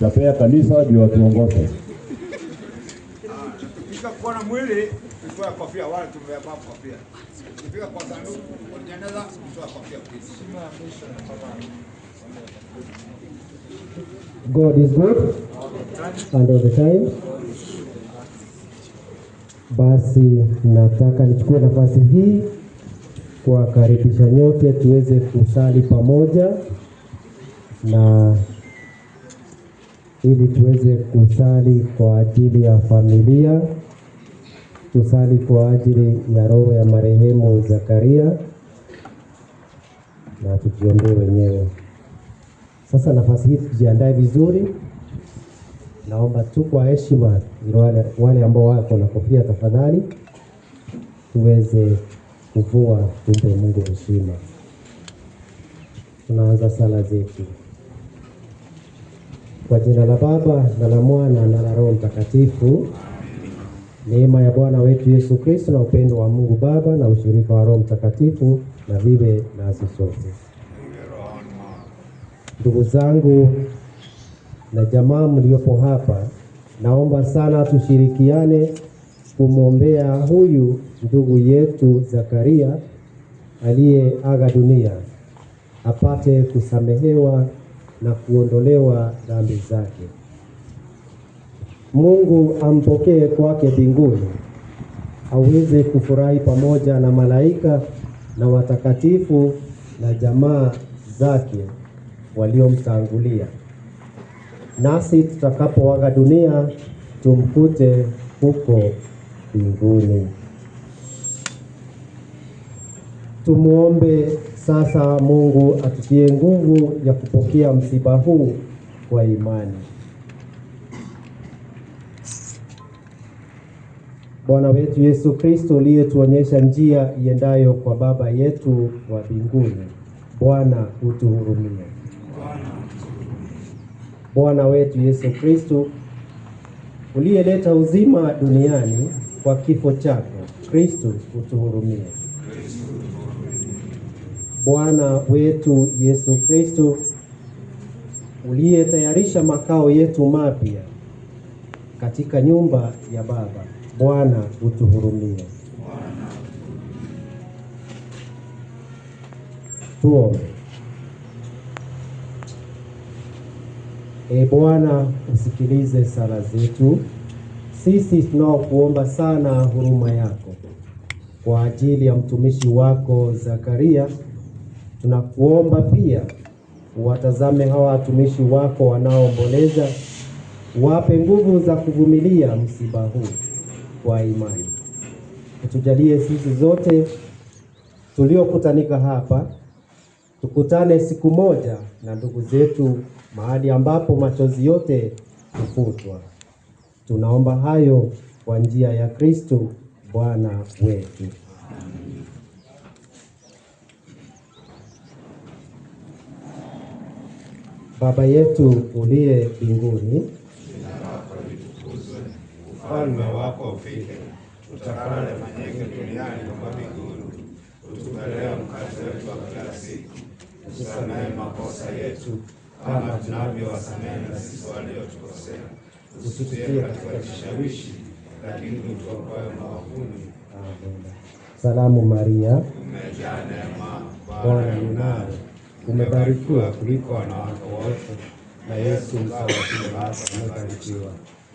Tapea kanisa ndio watuongoze. Tukifika kuona mwili tutoe kofia, wale tumevaa kofia. Tukifika kwa sanduku jeneza tutoe kofia, please. God is good and all the time. Basi nataka nichukue nafasi hii kuwakaribisha nyote tuweze kusali pamoja, na ili tuweze kusali kwa ajili ya familia, tusali kwa ajili ya roho ya marehemu Zakaria na tujiombee wenyewe. Sasa nafasi hii tujiandae vizuri. Naomba tu kwa heshima wale ambao wako na kofia, tafadhali tuweze kuvua, tumpe Mungu heshima. Tunaanza sala zetu. Kwa jina la Baba na la Mwana na la Roho Mtakatifu. Neema ya Bwana wetu Yesu Kristo na upendo wa Mungu Baba na ushirika wa Roho Mtakatifu na viwe nasi sote. Ndugu zangu na jamaa mliopo hapa, naomba sana tushirikiane kumwombea huyu ndugu yetu Zakaria aliyeaga dunia, apate kusamehewa na kuondolewa dhambi zake. Mungu ampokee kwake mbinguni, aweze kufurahi pamoja na malaika na watakatifu na jamaa zake waliomtangulia. Nasi tutakapoaga dunia tumkute huko mbinguni. Tumuombe sasa Mungu atutie nguvu ya kupokea msiba huu kwa imani. Bwana wetu Yesu Kristo, uliyetuonyesha njia iendayo kwa Baba yetu wa mbinguni, Bwana utuhurumie. Bwana wetu Yesu Kristo, uliyeleta uzima duniani kwa kifo chako, Kristo utuhurumie. Bwana wetu Yesu Kristo, uliyetayarisha makao yetu mapya katika nyumba ya Baba, Bwana utuhurumie. Tuombe. E Bwana, usikilize sala zetu sisi tunaokuomba sana huruma yako. Kwa ajili ya mtumishi wako Zakaria, tunakuomba pia uwatazame hawa watumishi wako wanaoomboleza, wape nguvu za kuvumilia msiba huu kwa imani. Utujalie sisi zote tuliokutanika hapa tukutane siku moja na ndugu zetu mahali ambapo machozi yote hufutwa. Tunaomba hayo kwa njia ya Kristo Bwana wetu. Baba yetu uliye mbinguni, Jina lako litukuzwe, ufalme wako ufike, utakalo lifanyike duniani kama mbinguni. Utupe leo mkate wetu wa kila siku, utusamehe makosa yetu kama tunavyowasamehe na sisi waliotukosea, usitutie katika kishawishi, lakini utuokoe maovuni. Amen. Salamu Maria, Umejaa neema, Bwana yu nawe, umebarikiwa kuliko wanawake wote, na Yesu mzao wa tumbo lako amebarikiwa.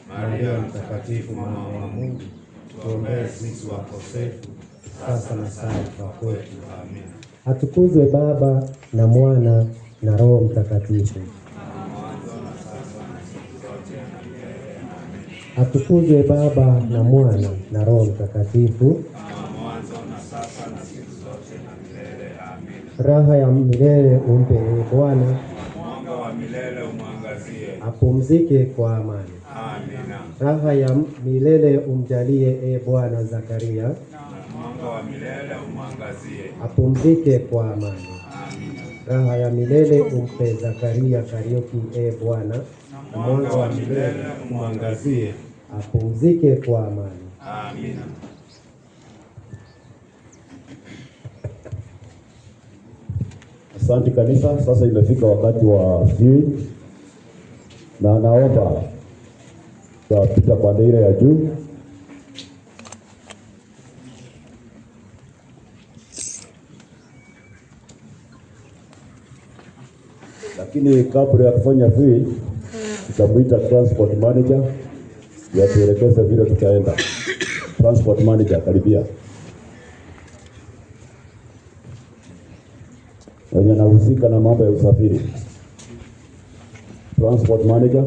Maria Mtakatifu, mama wa Mungu, tuombee sisi wakosefu, sasa na saa ya kufa kwetu. Amina. Atukuzwe Baba na Mwana na Roho Mtakatifu. Atukuzwe Baba na Mwana na Roho Mtakatifu. Mwanzo na sasa na siku zote na milele. Amina. Raha ya milele umpe ee Bwana, Mwanga wa milele umwangazie. apumzike kwa amani. Amina. Raha ya milele umjalie, e Bwana Zakaria, na mwanga wa milele umwangazie, apumzike kwa amani. Amina. Raha ya milele umpe Zakaria Kariuki, e Bwana, na mwanga wa milele umwangazie, apumzike kwa amani. Amina. Asante kanisa. Sasa imefika wakati wa viewing, na naomba tutapita pande ile ya juu. Lakini kabla ya kufanya viewing, tutamuita transport manager yatuelekeze vile tutaenda. Transport manager, karibia. Wenye anahusika na mambo ya usafiri. Transport manager.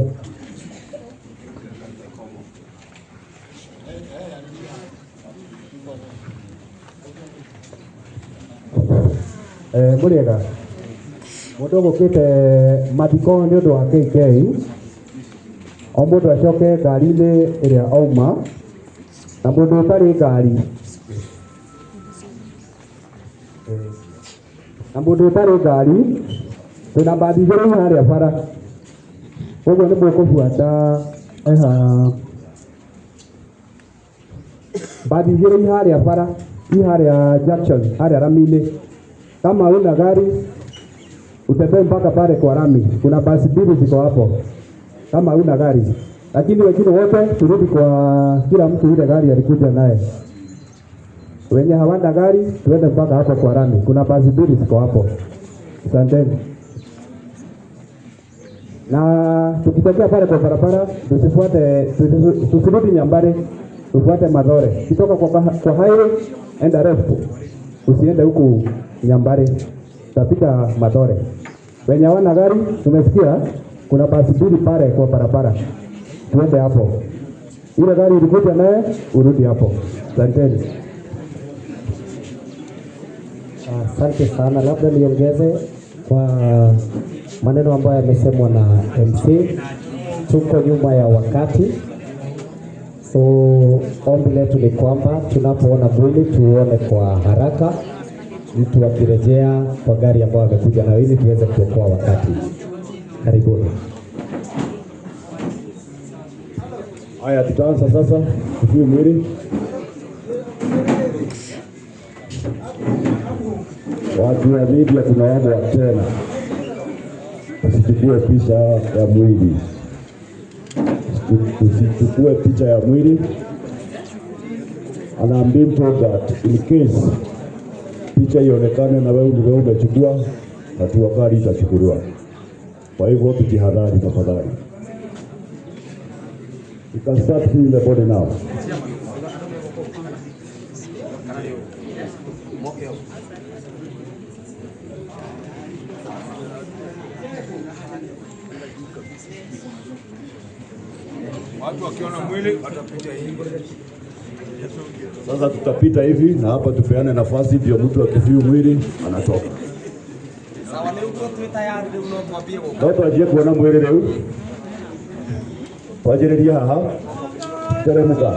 Muriega mundu gukite mathiko ni undu wa KK o mundu acoke ngari-ini iria auma na mundu utari ngari na mundu utari ngari twina mbathi igĩrĩ haria bara ũguo nĩ mũkũbuata mbathi igĩrĩ haria bara i haria junction haria rami-inĩ. Kama una gari utembee mpaka pale kwa rami, kuna basi mbili ziko hapo kama una gari, lakini wengine wote turudi kwa kila mtu ile gari alikuja naye. Wenye hawana gari tuende mpaka hapo kwa rami, kuna basi mbili ziko hapo. Asanteni. Na tukitokea pale kwa barabara tusifuate, tusirudi Nyambare, tufuate Mathore. Kitoka kwa highway enda left, usiende huku Nyambare, tutapita Mathore. Wenye hawana gari tumesikia kuna basi mbili pale kwa barabara, tuende hapo. Ile gari ilikuja naye urudi hapo. Asanteni. Asante sana. Labda niongeze kwa maneno ambayo yamesemwa na MC. Tuko nyuma ya wakati, so ombi letu ni kwamba tunapoona mwili tuone kwa haraka, mtu akirejea kwa gari ambayo amekuja nayo ili tuweze kuokoa wakati. Karibuni. Haya, tutaanza sasa kufia mwili. Watu wa media tunaomba tena usichukue picha ya mwili, usichukue picha ya mwili. And I'm being told that in case picha ionekane na wewe ndio umechukua, hatua kali itachukuliwa. Kwa hivyo tujihadhari tafadhali. You can start feeling the body now. Watu wakiona mwili watapita hivi. Sasa tutapita hivi na hapa tupeane nafasi ndio mtu akifiu mwili anatoka. Ndoto ajie kuona mwili leo. Wajiriria haha. Teremuka.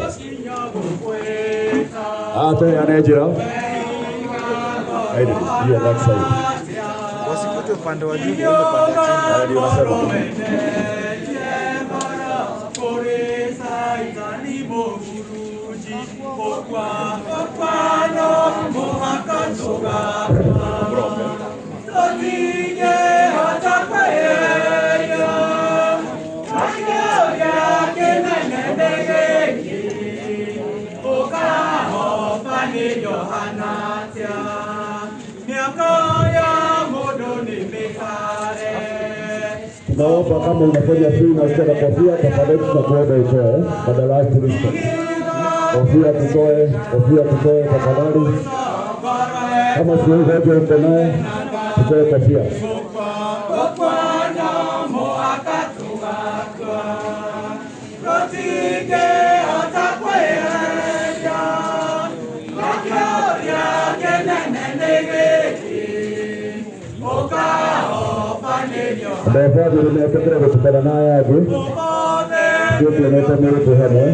Ah, tupeane njira. Haidi, hiyo that side. Wasikute upande wa juu waende upande wa chini. Ndio nasema. Tunaomba kama unafanya free na usitaka kofia, tafadhali tunakuomba utoe badala ya Kristo. Kofia tutoe, kofia tutoe tafadhali. Kama sio hoja uko naye, tutoe kofia. Therefore, we may take the naye age. Acio tuonete mĩrĩ twĩ hamwe.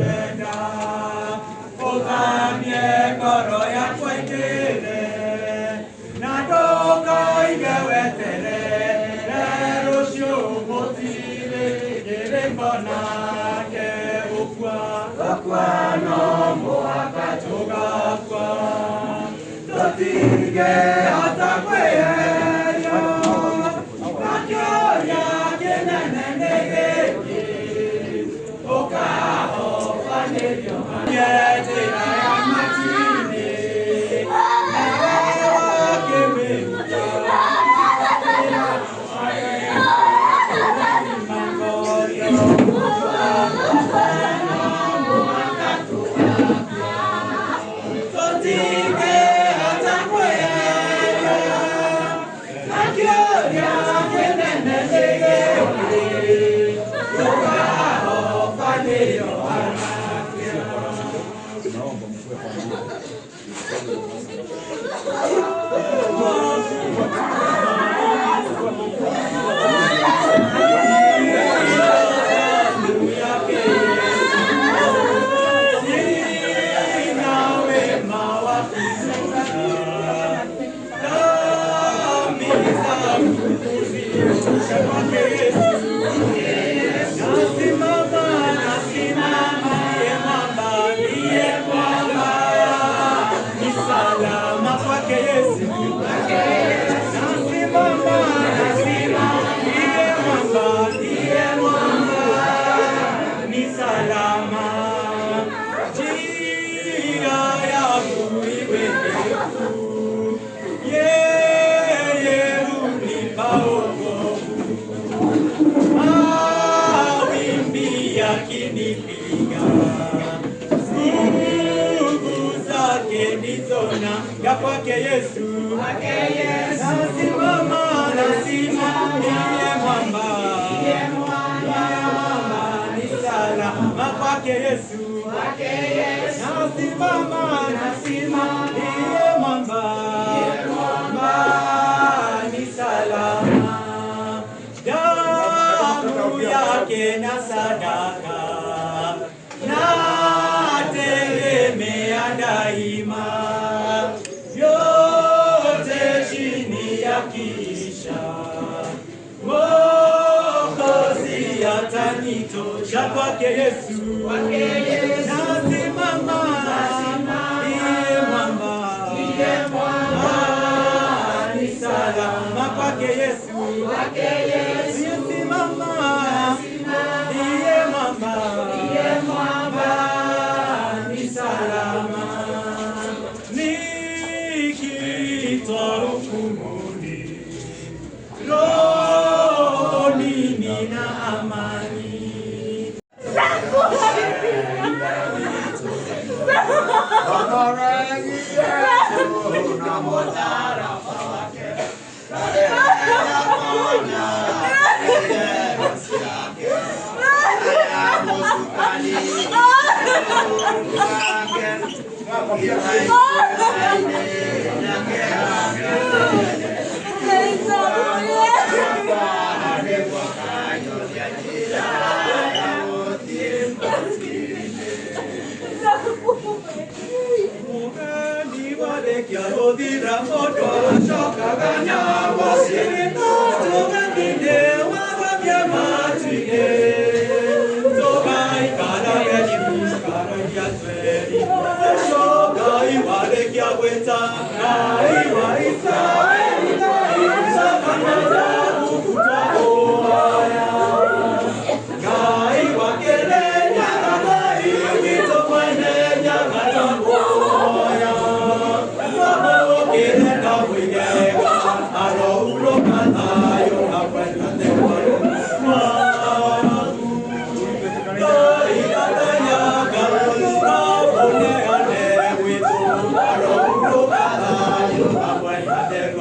Thank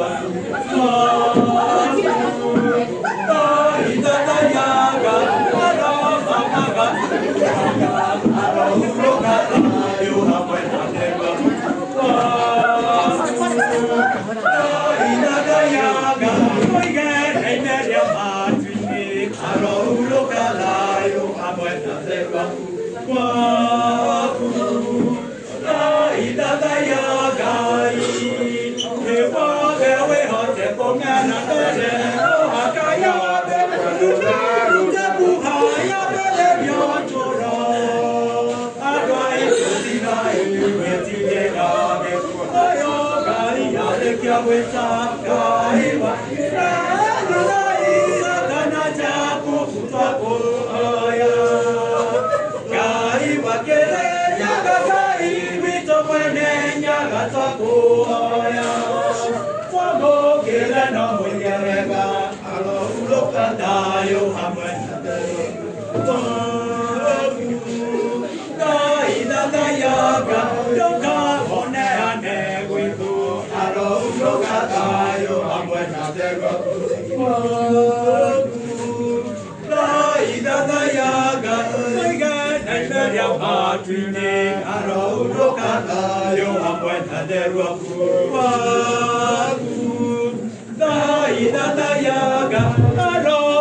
you.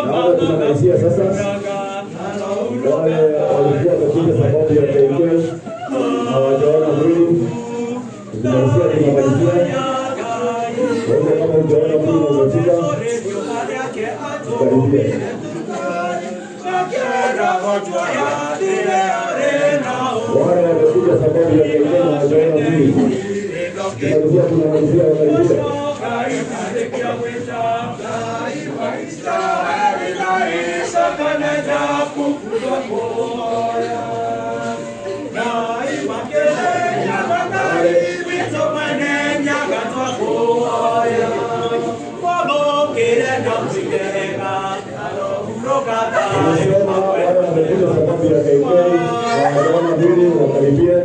Naona tunamalizia sasa. Wale walikuwa wamekuja sababu ya KK hawajaona mwili, tunamalizia. Kwa hivyo kama hujaona mwili na umefika, karibia. Wale wamekuja sababu ya KK na hawajaona mwili, tunamalizia, wakaribia. Tunasema wale wamekuja sababu ya KK hawajaona mwili wakaribie.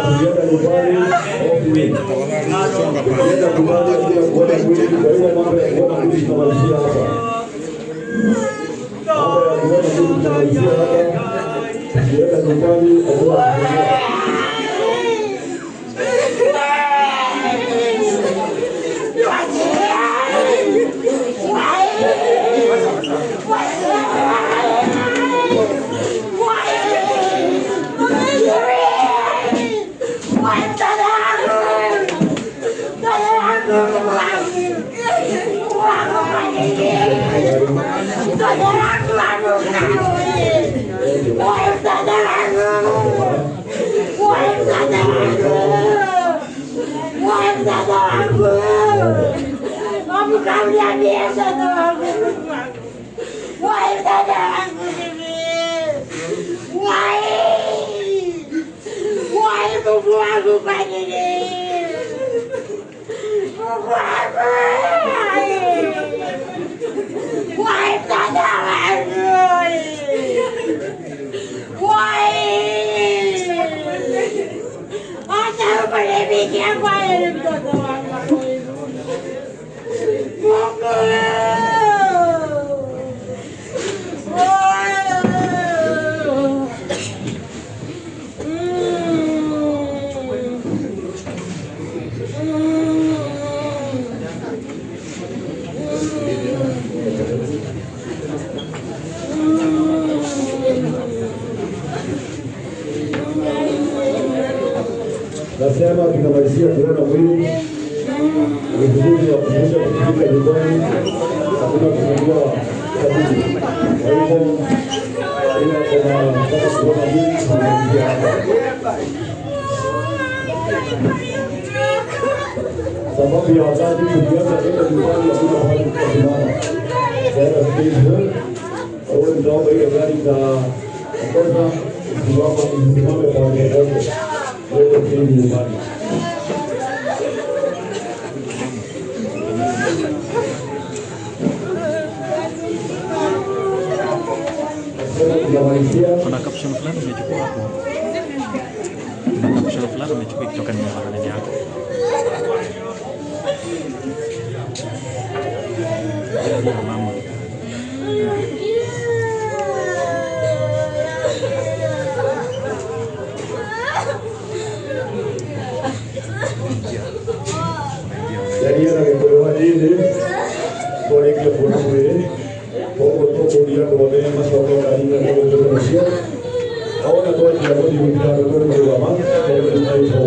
Tukienda nyumbani tukienda nyumbani pia kuona mwili. Kwa hivyo mambo ya kuona mwili tunamalizia hapa. Mambo ya kuona mwili tunamalizia hapa. Tukienda nyumbani hakuna kuongea. Nasema tunamalizia kuona mwili. Ni vizuri wa kufunza kufika nyumbani, hakuna kufungua kaburi. Kwa hivyo ile tunataka kuona mwili tunamalizia hapa. Sababu ya wakati tukianza kwenda nyumbani hakuna mahali tutasimama. Sasa sisi kwa hiyo nitaomba ile gari itaongoza isimame kwa wote. Wote nyumbani. Kuna caption fulani umechukua hapo. Kuna caption fulani umechukua kutoka nyumbani yako. Mama. Yariana gĩkũyũ hanini twarĩkia kuona mwĩrĩ koguo tũkũria andũ othe macoke ngari-inĩ tũgũtũke mũciĩ ona twanjia gũthiĩ gũtira andũ tũkũrũgama tondũ nĩ taitũ.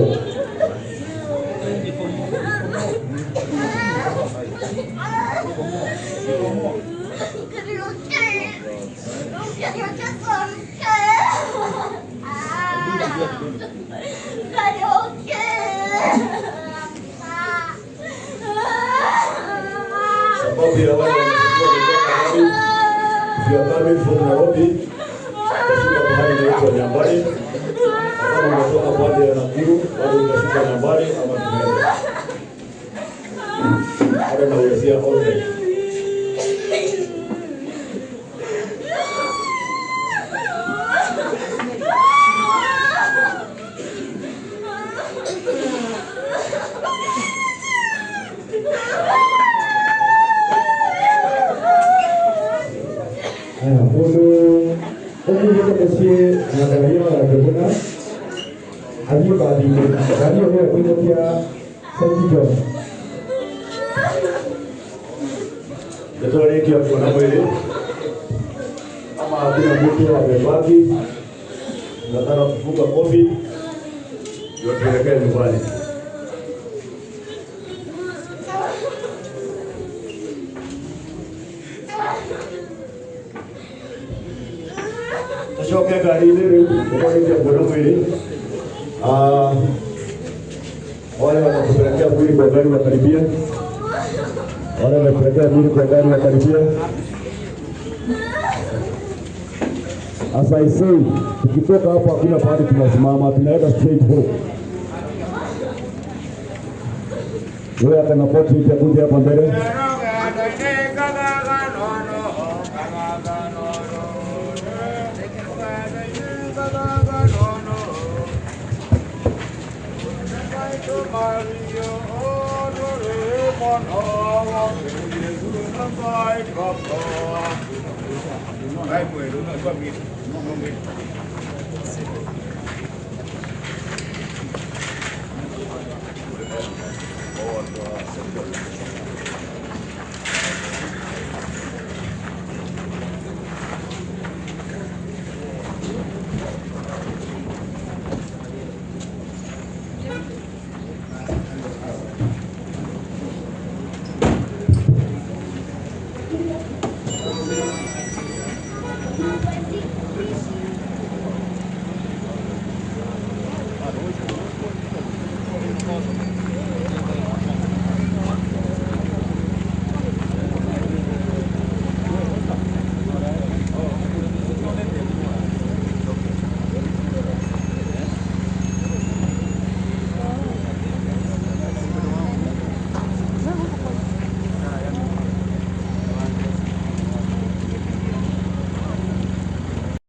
Nyambari. Kama unatoka pande ya Nakuru, bado utashuka Nyambari ama tunaenda. Bado naulizia online. Mundu umwite muciĩ na ngari ĩyo ya Njũgũna athiĩ mbathi-inĩ. Ngari ĩyo nĩyo ĩkũinũkia St. John. Nĩtwarĩkia kuona mwĩrĩ kama hakuna mtu amebaki, nataka kufunga kofi ndio tuelekee nyumbani. Tucoke ngari-inĩ rĩu tũtwarĩkie kuona mwĩrĩ. Wale wanakupelekea mwili kwa gari wakaribia, wale wanakupelekea mwili kwa gari wakaribia. As I say, tukitoka hapo hakuna pahali tunasimama, tunaenda straight home. Wewe akana portrait ya kuja hapa mbele.